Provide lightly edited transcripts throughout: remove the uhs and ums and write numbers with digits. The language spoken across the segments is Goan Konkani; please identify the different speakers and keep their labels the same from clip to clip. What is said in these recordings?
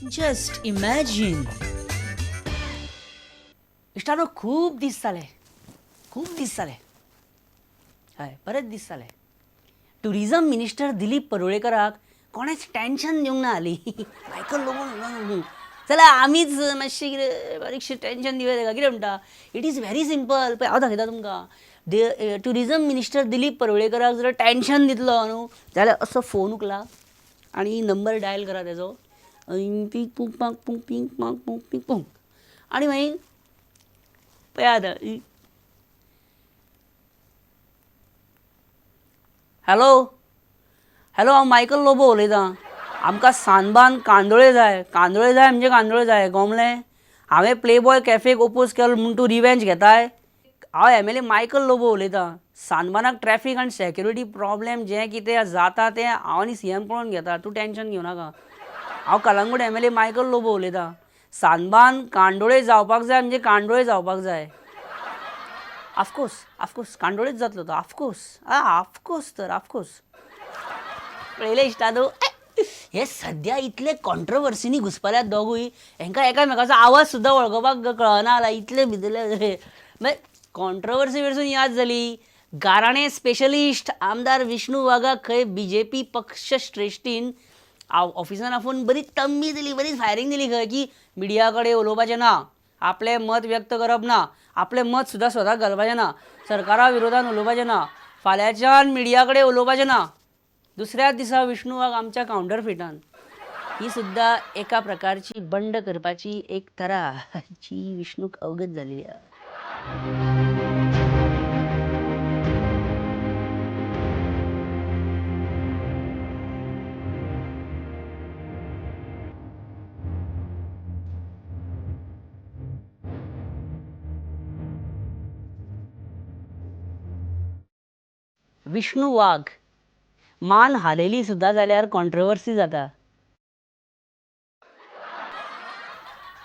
Speaker 1: Just imagine. इश्टानो, खूब दीस जाले, खूब दीस जाले, हय, बरेच दीस जाले, ट्युरिजम मिनिस्टर दिलीप परुळेकराक कोणेच टेन्शन दिवंक ना हालीं. मायकल लोबोन चला आमीच मातशें कितें बारीकशें टेन्शन दिवया ताका. कितें म्हणटा, it is very simple. पळय हांव दाखयता तुमकां. ट्युरिजम मिनिस्टर दिलीप परुळेकराक जर टेन्शन दितलो न्हू जाल्यार असो फोन उखला आनी नंबर डायल करा तेजो, पींक पूंक पांक पूंक पींक पांक पूंक पींक पूंक, आनी मागीर पळय आतां. हॅलो हॅलो, हांव मायकल लोबो उलयतां. आमकां सानबान कांदोळे जाय, कांदोळे जाय म्हणजे कांदोळे जाय, गोमलें. हांवें प्लेबॉय कॅफेक ओपोज केलो म्हूण तूं रिवेंज घेताय. हांव एमएलए मायकल लोबो उलयतां. सानबानाक ट्रॅफीक आनी सेक्युरिटी प्रॉब्लेम जें कितें जाता तें हांव आनी सीएम पळोवन घेता, तूं टेन्शन घेवं नाका. हांव कलंगूट एमएलए मायकल लोबो उलयतां. सानबान कांदोळे जावपाक जाय म्हणजे कांदोळे जावपाक जाय. ऑफकोर्स ऑफकोर्स कांदोळेच जातलो तो, ऑफकोर्स, आं ऑफकोर्स तर ऑफकोर्स. पळयलें इश्टानो, हे सद्या इतले कॉन्ट्रोवर्सीनी घुसपल्यात दोगूय, हेंकां एकामेकाचो आवाज सुद्दां वळखपाक कळना जाला, इतले भितरले. मागीर कॉन्ट्रोवर्सी वरसून याद जाली, गाराणे स्पेशलिस्ट आमदार विष्णू वाघाक खंय बीजेपी पक्ष श्रेश्ठीन ऑफिसान आपोवन बरी तंबी दिली, बरी फायरींग दिली खंय की मिडिया कडेन उलोवपाचें ना, आपलें मत व्यक्त करप ना, आपलें मत सुद्दां स्वताक घालपाचें ना, सरकारा विरोधान उलोवपाचें ना, फाल्यांच्यान मिडिया कडेन उलोवपाचें ना. दुसऱ्याच दिसा विष्णू वाघ आमच्या कावंटरफिटान. ही सुद्दां एका प्रकारची बंड करपाची एक तरा जी विष्णूक अवगत जाल्ली आसा. विष्णू वाघ मान हालयली सुद्दां जाल्यार कॉन्ट्रोवर्सी जाता.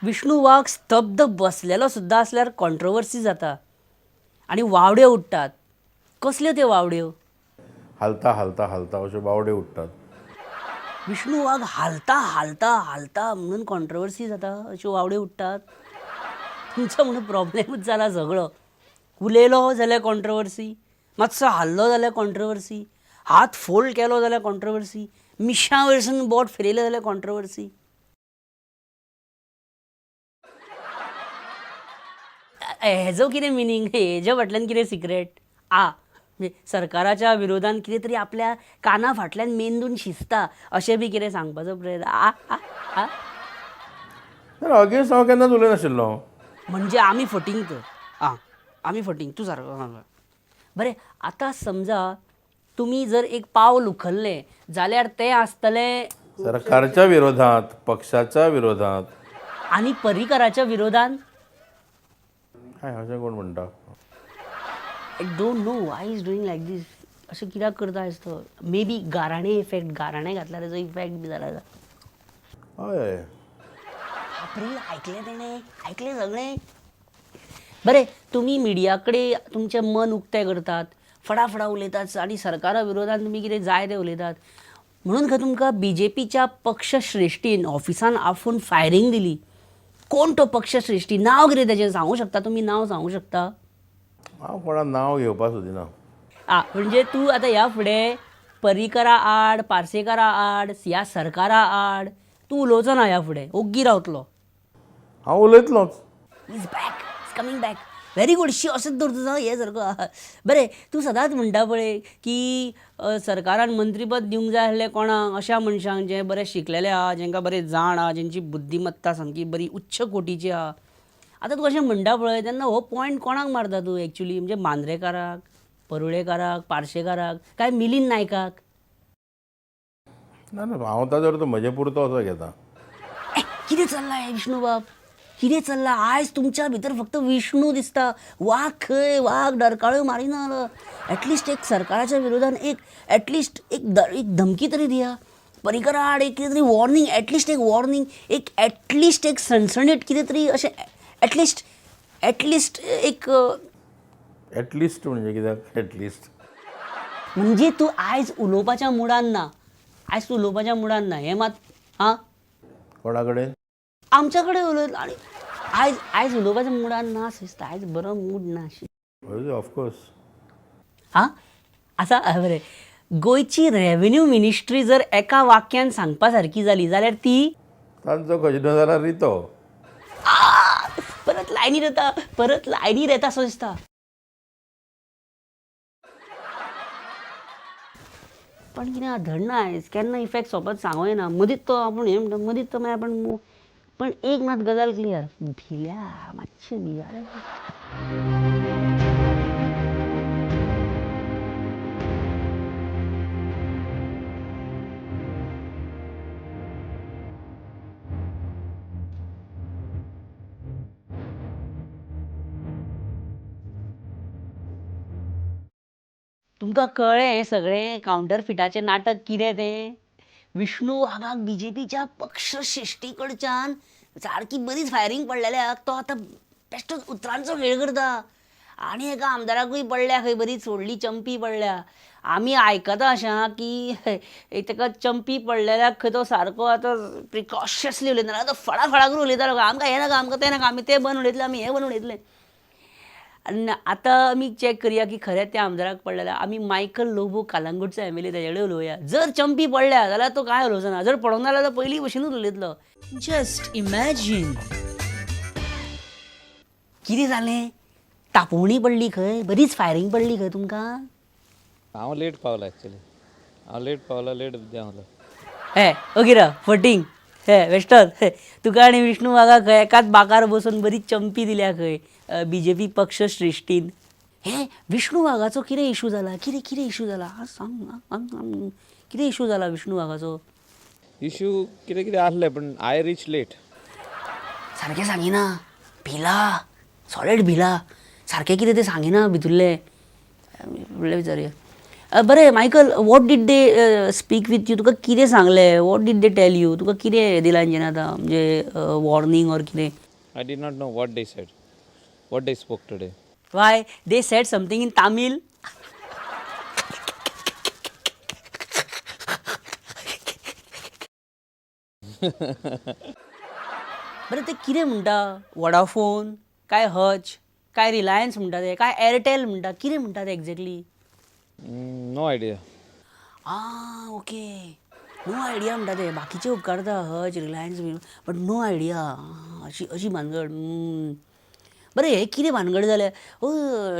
Speaker 1: विष्णू वाघ स्तब्ध बसलेलो सुद्दां आसल्यार कॉन्ट्रोवर्सी जाता आनी वावड्यो उडटात. कसल्यो त्यो वावड्यो?
Speaker 2: हालता हालता हालता अश्यो बावड्यो उडटात.
Speaker 1: विष्णू वाघ हालता हालता हालता म्हणून कॉन्ट्रोवर्सी जाता, अश्यो वावड्यो उडटात. तुमचो म्हणून प्रॉब्लेमूच जाला सगळो. उलयलो जाल्यार कॉन्ट्रोवर्सी, मातसो हाल्लो जाल्यार कॉन्ट्रोवर्सी, हात फोल्ड केलो जाल्यार कॉन्ट्रोवर्सी, मिशां वयरसून बोट फिरयलें जाल्यार कॉन्ट्रोवर्सी. हेजो कितें मिनींग, हेज्या फाटल्यान कितें सिक्रेट? आ म्हणजे सरकाराच्या विरोधान कितें तरी आपल्या काना फाटल्यान मेंदून शिजता अशें बी कितें सांगपाचो प्रयत्न? आ आ आ
Speaker 2: अगेन्स्ट हांव केन्नाच उलयनाशिल्लो.
Speaker 1: म्हणजे आमी फटींग तर? आं, आमी फटींग, तूं सारको. बरें, आतां समजा तुमी जर एक पावल उखल्लें जाल्यार तें आसतलें
Speaker 2: सरकारच्या विरोधात, पक्षाच्या विरोधात
Speaker 1: आनी परिकराच्या विरोधान.
Speaker 2: काय अशें कोण म्हणटा?
Speaker 1: I don't know why is doing like this. अशें कित्याक करता आसतो? मे बी गाराणे इफेक्ट, गाराणे घातल्यार तेजो इफेक्ट बी जाला.
Speaker 2: हय.
Speaker 1: बापरे, आयकलें तेणें, आयकलें सगळें. बरें, तुमी मिडिया कडेन तुमचें मन उक्तें करतात, फटाफटा उलयतात आनी सरकारा विरोधान तुमी कितें जाय तें उलयतात, म्हणून खंय तुमकां बीजेपीच्या पक्षश्रेश्ठीन ऑफिसान आपोवन फायरींग दिली. कोण तो पक्षश्रेश्ठी? नांव कितें तेजें सांगूं शकता तुमी? नांव सांगूं शकता?
Speaker 2: हांव कोणा नांव घेवपाक सोदिना.
Speaker 1: आ, म्हणजे तूं आतां ह्या फुडें परिकरा आड, पार्सेकारा आड, ह्या सरकारा आड तूं उलोवचो ना, ह्या फुडें ओग्गी रावतलो?
Speaker 2: हांव उलयतलोच.
Speaker 1: Is back, is coming back, very good. शी, अशेंच दवर तुजो हें सारको. बरें, तूं सदांच म्हणटा पळय की सरकारान मंत्रीपद दिवंक जाय आसलें कोणाक, अशा मनशांक जे बरे शिकलेले आहा, जेंकां बरें जाण आहा, जेंची बुद्धिमत्ता सामकी बरी उच्च कोटीची आहा. आतां तूं अशें म्हणटा पळय तेन्ना हो पॉयंट कोणाक मारता तूं एक्चुली? म्हणजे मांद्रेकाराक, परुळेकाराक, पार्सेकाराक, काय मिलिंद नायकाक?
Speaker 2: ना ना, हांव ताजो अर्थ म्हजे पुरतो असो घेता.
Speaker 1: कितें चल्लां हें विष्णू बाब, कितें चल्लां? आयज तुमच्या भितर फक्त विष्णू दिसता. वाघ खंय? वाघ डरकाळ्यो मारिना जालो. एटलिस्ट एक सरकाराच्या विरोधान एक एटलिस्ट एक धमकी तरी दिया. परिकरा आड एक कितें तरी वॉर्निंग, एटलिस्ट एक वॉर्निंग, एक एटलिस्ट एक सणसणीट कितें तरी अशें, एटलिस्ट एटलिस्ट एक.
Speaker 2: एटलिस्ट म्हणजे कित्याक एटलिस्ट?
Speaker 1: म्हणजे तूं आयज उलोवपाच्या मुडान ना, आयज तूं उलोवपाच्या मुडान ना हें मात. आं,
Speaker 2: कोणा कडेन?
Speaker 1: आमच्या कडेन उलयतलो. आनी आयज आयज उलोवपाच्या मुडान ना दिसता, आयज बरो मूड ना अशी.
Speaker 2: ऑफकोर्स.
Speaker 1: आं आसा बरें. गोंयची रेवेन्यू मिनिस्ट्री जर एका वाक्यान सांगपा सारकी जाली जाल्यार ती?
Speaker 2: तांचो खजिनो जाल्यार रितो.
Speaker 1: आ, परत लायनीर येता, परत लायनीर येता सो दिसता. पण कितें आहा, धडना आयज केन्ना इफेक्ट सोंपत सांगू येना. मदींच तो आपूण हें म्हणटा, मदींच तो मागीर आपूण. पण एक मात गजाल क्लियर, भिल्या मातशें भिया. तुमकां कळ्ळें हें सगळें कावंटर फिटाचें नाटक कितें तें? विष्णू वाघाक बीजेपीच्या पक्षश्रेश्ठी कडच्यान सारकी बरीच फायरींग पडलेल्या, तो आतां बेश्टोच उतरांचो खेळ करता. आनी एका आमदाराकूय पडल्या खंय बरीच व्हडली चंपी पडल्या. आमी आयकता अशें की ताका चंपी पडलेल्याक खंय तो सारको आतां प्रिकॉशसली उलयता, आतां फळा फळा करून उलयतालो, आमकां हें नाका, आमकां तें नाका, आमी तें बंद उडयतले, आमी हें बंद उडयतले. आनी आतां आमी चॅक करया की खरें त्या आमदाराक पडलेल्या. आमी मायकल लोबो कालांगूटचो एम एल ए, ताजे कडेन उलोवया. जर चंपी पडल्या जाल्यार तो कांय उलोवचो ना, जर पडोंक ना जाल्यार पयलीं भशेनूच उलयतलो. जस्ट इमॅजीन कितें जालें, तापोवणी पडली खंय, बरीच फायरींग पडली खंय तुमकां.
Speaker 3: हांव लेट पावला एक्चुली, हांव लेट पावला, लेट देंवलो.
Speaker 1: हे ओके र फटींग हे वेस्टर्न, तुका आनी विष्णू वाघाक खंय एकाच बाकार बसून बरी चंपी दिल्या खंय बी जे पी पक्ष श्रेश्ठीन. हे विष्णू वाघाचो कितें इशू जाला, कितें कितें इशू जाला, सांग सांग कितें इशू जाला विष्णू वाघाचो?
Speaker 3: इशू कितें कितें आसलें, पण I reach late.
Speaker 1: सारकें सांगिना, भिला, सॉलीड भिला, सारकें कितें तें सांगिना भितुल्लें. फुडलें विचारुया. बरें Michael, what did they speak with you? तुका कितें सांगलें? What did they tell you? तुका कितें दिलां तेंच्यांनी आतां, म्हणजे वॉर्निंग ऑर कितें?
Speaker 3: I did not know what they said, what they spoke today.
Speaker 1: Why they said something in Tamil? बरें ते कितें म्हणटा, वडाफोन काय हच काय रिलायन्स म्हणटा ते, काय एरटेल म्हणटा, कितें म्हणटा ते एक्झॅक्टली?
Speaker 3: No idea.
Speaker 1: आं ओके, नो आयडिया म्हणटा ते. बाकीचे उपकारता Hutch Reliance be, but no idea. अशी अशी भानगड. बरें हें कितें भानगड जालें? ओ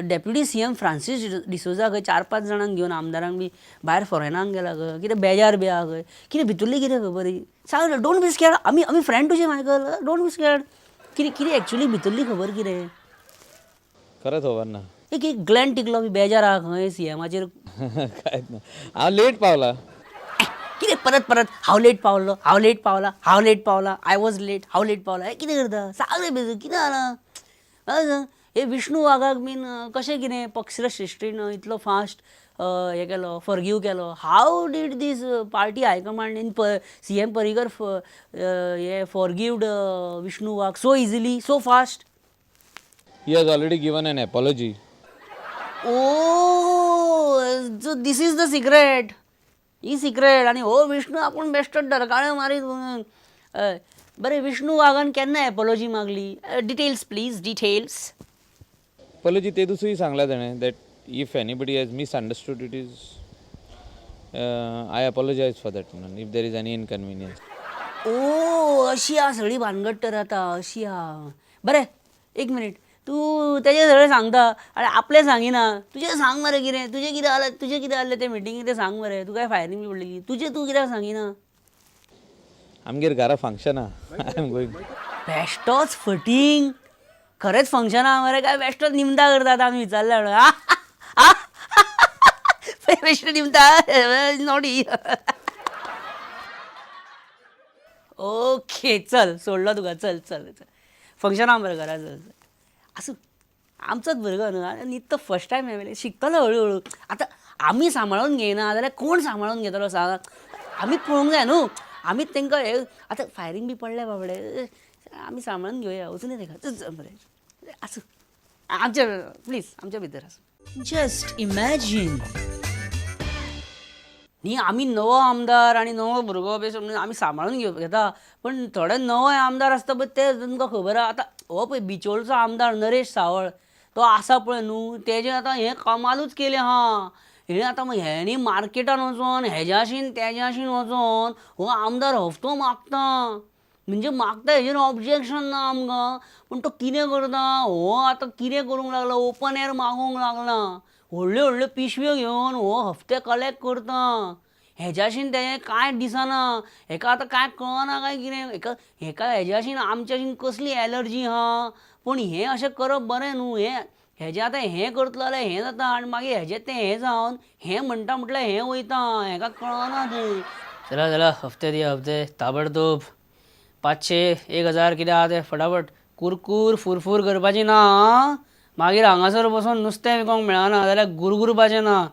Speaker 1: deputy C M Francis D'Souza खंय 4-5 जाणांक घेवन आमदारांक बी भायर फॉरेनाक गेला खंय, कितें बेजार बी आहा खंय, कितें भितुरली कितें खबर ही सांग. Don't be scared, आमी आमी फ्रेंड तुजे मायकल, don't be scared. कितें कितें एक्चुली भितरली खबर कितें?
Speaker 3: खरेंच खबर ना.
Speaker 1: एक एक ग्लॅन टिकलो बी बेजार आहा खंय सी एमाचेर.
Speaker 3: कांयच ना, हांव लेट पावला.
Speaker 1: कितें परत परत हांव लेट पावलो, हांव लेट पावला, हांव लेट पावला, I was late, हांव लेट पावला, हें कितें करता सांग रे बेजू, कितें जालां? हे विष्णू वाघाक बीन कशें कितें पक्षश्रेश्ठीन इतलो फास्ट हें केलो, फॉरगीव केलो? How did this party high command in C M Parrikar हे forgived Vishnu Wagh so easily, so fast?
Speaker 3: He has already given an apology.
Speaker 1: Oh, so this is the secret, he secret. आनी हो विष्णू आपूण बेश्टोच डरकाळ्यो मारीत म्हणून. बरें विष्णू वाघान केन्ना एपोलॉजी मागली? Details please, details.
Speaker 3: Apology ते दिसूय सांगला ताणें, that if anybody has misunderstood it is I apologise for that म्हणून, if there is any inconvenience.
Speaker 1: ओ अशी आहा सगळी भानगड तर आतां, अशी आहा. बरें एक मिनीट, तूं तेजें सगळें सांगता आनी आपलें सांगिना. तुजें सांग मरे कितें, तुजें कितें जालें, तुजें कितें जालें तें मिटिंगेक तें सांग मरे. तुकाय फायरींग बी पडलेली, तुजें तूं कित्याक सांगिना?
Speaker 3: आमगेर घरा फंक्शन आहा, I am going.
Speaker 1: बेश्टोच फटींग, खरेंच फंक्शन आहा मरे काय बेश्टोच निमतां करतात आमी विचारलें म्हणून? बेश्टें निमतां नॉटी. ओके चल सोडलो तुका, चल चल चल फंक्शन आहा मरे घरा, चल चल. आसूं, आमचोच भुरगो न्हू, आनी नित्तो first time M L A, शिकतलो हळू हळू. आतां आमी सांबाळून घेयना जाल्यार कोण सांबाळून घेतलो सांग? आमीच पळोवंक जाय न्हू, आमीच तांकां हे. आतां फायरींग बी पडल्या बाबडे, आमी सांबाळून घेवया, वचून ताका. चल चल बरें आसूं, आमच्या प्लीज आमच्या भितर आसूं. Just imagine. न्ही आमी नवो आमदार आनी नवो भुरगो बेस म्हणून आमी सांबाळून घेता, पण थोडे नवे आमदार आसता पळय ते तुमकां खबर आहा. आतां हो पळय बिचोलचो आमदार नरेश सावळ तो आसा पळय न्हू, तेजें आतां हें कमालूच केलें आहा. हेणें आतां हेणी मार्केटान वचोन हेज्याशीन तेज्याशीन वचोन हो आमदार हफ्तो मागता, म्हणजे मागता हेजेर ऑब्जेक्शन ना आमकां, पूण तो कितें करता हो आतां कितें करूंक लागला, ओपन एअर मागूंक लागला, व्हडल्यो व्हडल्यो पिशव्यो घेवन हो हफ्ते कलेक्ट करता. हेज्याशीन तेजें कांय दिसना, हेका आतां कांय कळना काय कितें, हेका हेका हेज्याशीन आमच्याशीन कसली एलर्जी आहा. पूण हें अशें करप बरें न्हू, हें हेजें आतां हें करतलो जाल्यार हें जाता आनी मागीर हेजें तें हें जावन हें म्हणटा म्हटल्यार हें वयता, हेका कळना तें. चला चला हफ्ते दिया हफ्ते ताबडतोब, 500 1000 कितें आहा तें फटाफट, कुरकूर फुरफूर करपाची ना आं, मागीर हांगासर बसून नुस्तें विकोंक मेळना जाल्यार गुरगुरपाचें ना.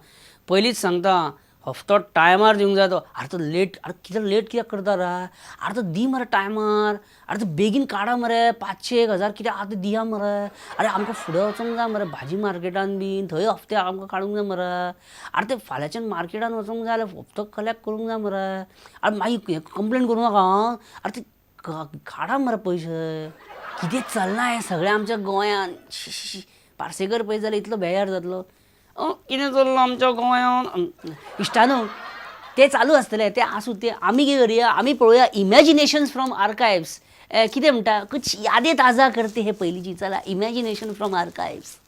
Speaker 1: पयलींच सांगता हफ्तो टायमार दिवंक जाय तो. आरे तो लेट, आरे कित्याक लेट कित्याक करता रा, आरे तो दी मरे टायमार, आरे तो बेगीन काडा मरे, 500 1000 कितें आहा तें दिया मरे, आरे आमकां फुडें वचोंक जाय मरे भाजी मार्केटान बीन, थंय हफ्ते आमकां काडूंक जाय मरे, आरे ते फाल्यांच्यान मार्केटान वचोंक जाय जाल्यार हफ्तो कलेक्ट करूंक जाय मरे, आरे मागीर कंप्लेन करूं नाका आं, आरे ते काडा मरे पयशे. कितें चल्लां हें सगळें आमच्या गोंयान. शी शी, पार्सेकर पळयत जाल्यार इतलो बेजार जातलो, कितें चल्लां आमच्या गोंयान. इश्टानो तें चालू आसतलें, तें आसूं, तें आमी कितें करुया, आमी पळोवया इमॅजिनेशन्स फ्रॉम आर्कायव्स. कितें म्हणटा, कुछ यादें ताजा करते हे पयलींची. चला इमॅजिनेशन फ्रॉम आर्कायव्स.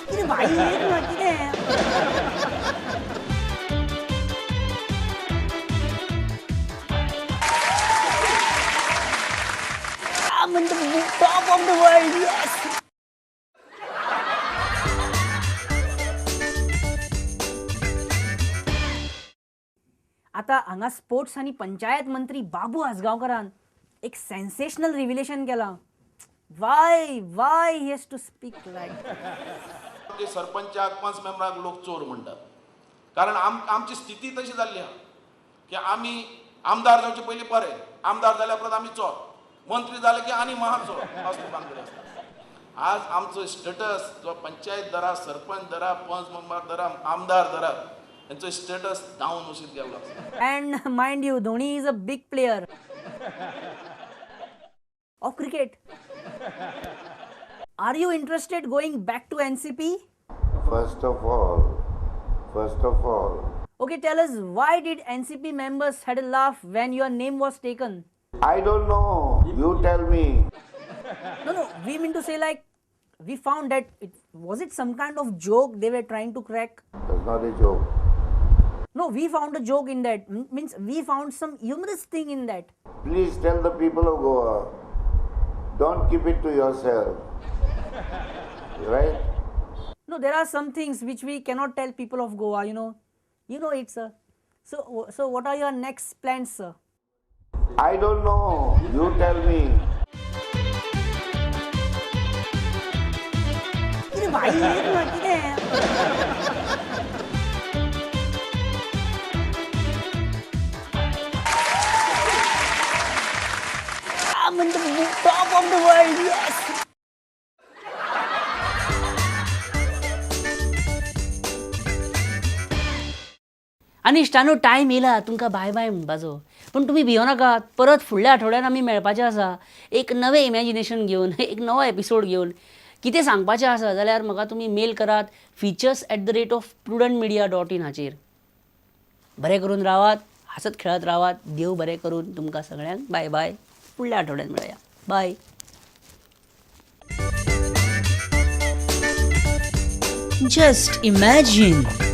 Speaker 1: कितें बाई कितें I'm in the top of the world, yes! आता हांगा स्पोर्ट्स आनी पंचायत मंत्री बाबू आजगांवकारान एक सेन्सेशनल रिव्हिलेशन केलां. Why why he has to speak like
Speaker 4: ते सरपंचाक पंच मेंबराक लोक चोर म्हणटात, कारण आमची स्थिती तशी जाल्ली आहा की आमी आमदार जावचे पयलीं बरे, आमदार जाल्या उपरांत आमी चोर, मंत्री जाले की आनी महाचोर असलो बांगडे आसता. आज आमचो स्टेटस जो पंचायत धरा, सरपंच धरा, पंच मेंबर धरा, आमदार धरा, हेंचो स्टेटस डावन वशीत गेल्लो आसा.
Speaker 1: And mind you, Dhoni is a big player of cricket. Are you interested going back to NCP?
Speaker 2: First of all.
Speaker 1: Okay, tell us, why did NCP members had a laugh when your name was taken?
Speaker 2: I don't know. You tell me.
Speaker 1: No, we mean to say, like, we found that it was it some kind of joke they were trying to crack?
Speaker 2: That's not a joke.
Speaker 1: No, we found a joke in that. Means we found some humorous thing in that.
Speaker 2: Please tell the people of Goa, don't keep it to yourself. Right?
Speaker 1: No, there are some things which we cannot tell people of Goa, you know. You know it, sir. So what are your next plans, sir?
Speaker 2: I don't know. You tell me.
Speaker 1: कितें बाई कितें? I'm in the top of the world, yes! आनी इश्टानो टायम येयला तुमकां बाय बाय म्हणपाचो, पूण तुमी भियो नाकात, परत फुडल्या आठवड्यान आमी मेळपाचें आसा एक नवें इमॅजिनेशन घेवन, एक नवो एपिसोड घेवन. कितें सांगपाचें आसा जाल्यार म्हाका तुमी मेल करात features@prudentmedia.in हाचेर. बरें करून रावात, हांसत खेळत रावात, देव बरें करून तुमकां सगळ्यांक. बाय बाय, फुडल्या आठवड्यान मेळया. बाय.
Speaker 5: Just imagine.